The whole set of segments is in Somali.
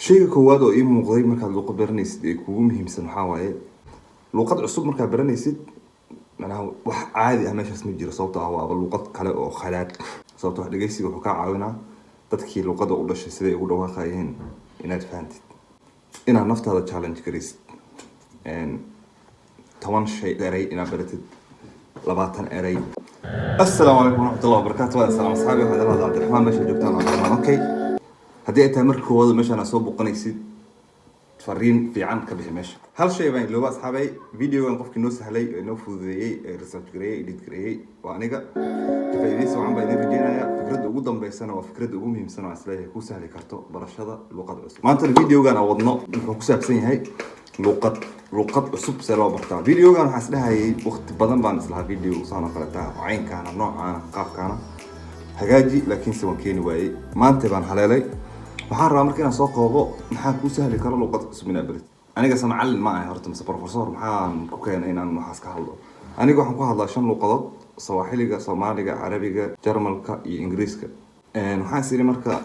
Shayga koowaad oo ii muuqday markaad luuqad baranaysid ee kugu muhiimsan waxaa waaye, luuqad cusub markaad baranaysid, macnaha wax caadi ah meeshaas ma jiro, sababtoo ah waaba luuqad kale oo khalaad. Sababtoo ah dhegeysiga wuxuu kaa caawinaa dadkii luuqadda u dhashay siday ugu dhawaaqayeen inaad fahantid, inaad naftaada challenge garaysid, 10 shay eray inaad baratid, 20 eray. Assalaamu calaykum waraxmatullahi wabarakaatu. Waa salaam asxaabi, waxaad ilahda Cabdiraxmaan. Meesha joogtaan Cabdiraxmaan. Okay, haddii ay tahay marka koowaad meeshaan aad soo booqanaysid, fariin fiican ka bixi meesha. Hal shay baan ilooba, asxaabay. Videogan qofkii noo sahlay ee noo fududeeyey ee research gareeyey, edit gareeyey waa aniga. Ka faa'iidaysi wacan baa idin rajeynayaa. Fikradda ugu dambeysana waa fikradda ugu muhiimsan oo aan isleeyahay kuu sahli karto barashada luqad cusub. Maantana videogan aan wadno wuxuu ku saabsan yahay luqad cusub see loo bartaa. Videogan waxaan isdhahayay waqti badan baan islahaa video saan oo kale taa, caynkaana, noocaana, qaabkaana hagaaji, laakiinse waan keeni waayey. Maanta baan haleelay. Waxaan rabaa marka inaan soo koobo maxaa kuu sahli karo luqad cusub inaad baratid. Aniga se macallin ma ahay horta mise professor. Maxaan ku keenay inaan waxaas ka hadlo? Aniga waxaan ku hadlaa shan luqadood: Sawaaxiliga, Soomaaliga, Carabiga, Jarmalka iyo Ingiriiska. Waxaan is idhi marka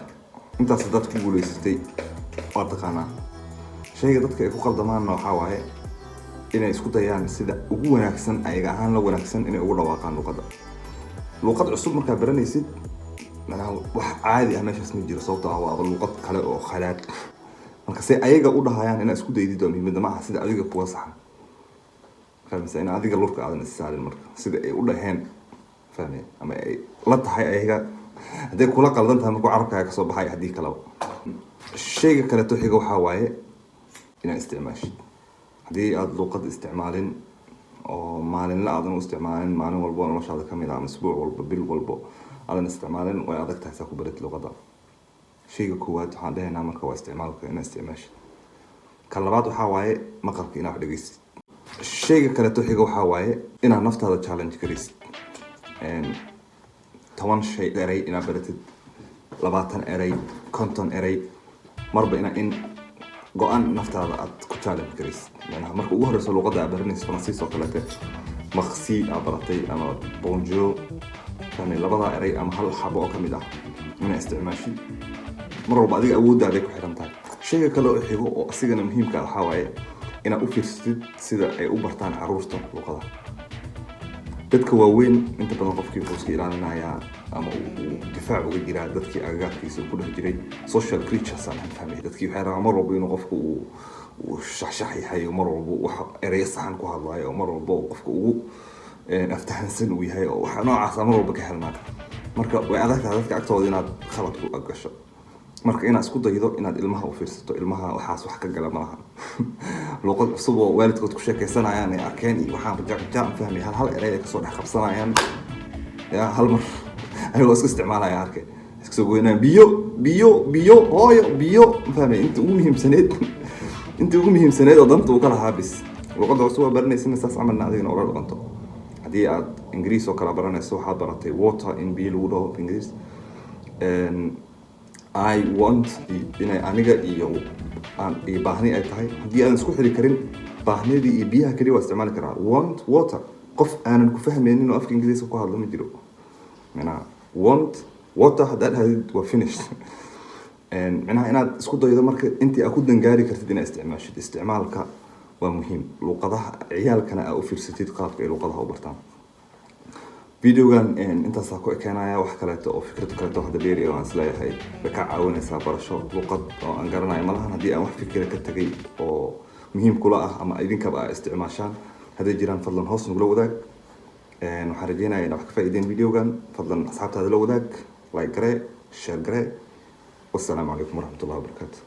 intaas haddaad ku guuleysatay, waa taqaanaa. Shayga dadka ay ku qaldamaanna waxaa waaye inay isku dayaan sida ugu wanaagsan, ayaga ahaan la wanaagsan, inay ugu dhawaaqaan luqadda. Luqad cusub markaad baranaysid, macnaha wax caadi ah meeshaas ma jiro, sababtoo ah waaba luqad kale oo khalaad. Marka se ayaga u dhahayaan inaad isku daydid oo muhiimadda ma aha sida adiga kuwa saxan fahmaysa, in adiga lurka aadan is saarin. Marka sida ay u dhaheen fahmay ama ay la tahay ayaga, hadday kula qaldan tahay markuu carabkaaga kasoo baxay, haddii kaleba. Shayga kaleeto xiga waxaa waaye inaad isticmaashid. Haddii aada luuqad isticmaalin oo maalinla aadan u isticmaalin, maalin walbo oo noloshaada kamid ah ama isbuuc walba, bil walbo aadan isticmaalin, way adag tahay saa ku baratid luuqadda. Shayga koowaad waxaan dhehaynaa marka waa isticmaalka, inaad isticmaashid. Ka labaad waxaa waaye maqalka, inaad wax dhegeysid. Shayga kaleeto xiga waxaa waaye inaad naftaada challenge garaysid, 10 shay eray inaad baratid, 20 eray, 50 eray, marba ina in go-aan naftaada aad ku challenge garaysid. Macnaha marka ugu horeyso luqadda aad baranaysid, Faransiis oo kaleete, merci aad baratay ama bonjour, fahmay, labadaa eray ama hal xabo oo kamid ah inaad isticmaashid mar walba, adiga awoodaaday ku xiran tahay. Shayga kale oo xigo oo asigana muhiimka ah waxaa waaye inaad u fiirsatid sida ay u bartaan caruurta luqada. Dadka waaweyn inta badan qofkii wuxuu iska ilaalinayaa ama uu difaac uga jiraa dadkii agagaarkiisa uu ku dhex jiray. Social creatures aan fahmay. Dadkii waxay rabaan mar walba inuu qofku uu shaxshax yahay oo mar walba wax ereyo saxan ku hadlayo oo mar walba uu qofka ugu aftahansan uu yahay oo waxa noocaasa mar walba ka helnaa. Marka way adag tahay dadka agtooda inaad khalad ku gasho. Marka inaad isku daydo inaad ilmaha u fiirsato. Ilmaha waxaas wax ka gala malaha. Luuqad cusub oo waalidkood ku sheekaysanayaan ay arkeen iyo waxaan rajaa fahmay, hal hal eray ay kasoo dhex qabsanayaan ya, hal mar ayagoo iska isticmaalaya arkay, iska soo goynayaan: biyo, biyo, biyo, hooyo, biyo. Ma fahmay? Inta ugu muhiimsaneed oo danta uu ka lahaa bis. Luuqadda cusub waa baranaysana saas camalna adigana ula dhaqanto. Haddii aad Ingiriis oo kale baranayso, waxaad baratay water in biyo lagu dhaho Ingiriis, I want inay aniga iyo aan iyo baahni ay tahay. Haddii aadan isku xiri karin baahnidii iyo biyaha keliya, waa isticmaali karaa want water. Qof aanan ku fahmaynin oo afka Ingiriiska ku hadlo ma jiro. Macnaha want water haddaad dhahdid, waa finished. Macnaha inaad isku daydo marka intii aad ku dangaari kartid inaad isticmaashid. Isticmaalka waa muhiim. Luqadaha ciyaalkana aa u fiirsatid qaabka ay luqadaha u bartaan. Videogan intaasaa ku ekeenaya. Wax kaleeto oo fikrad kaleeto hadda dheeri oo aan isleeyahay way kaa caawinaysaa barasho luqad oo aan garanayo malahan. Haddii aan wax fikira ka tagay oo muhiim kula ah ama idinkaba aa isticmaashaan hadday jiraan, fadlan hoos nagula wadaag. Waxaan rajeynaya inaad wax ka faa'iideen videogan. Fadlan asxaabtaada la wadaag, like garee, share garee. Wassalaamu calaykum waraxmatullahi wabarakaatu.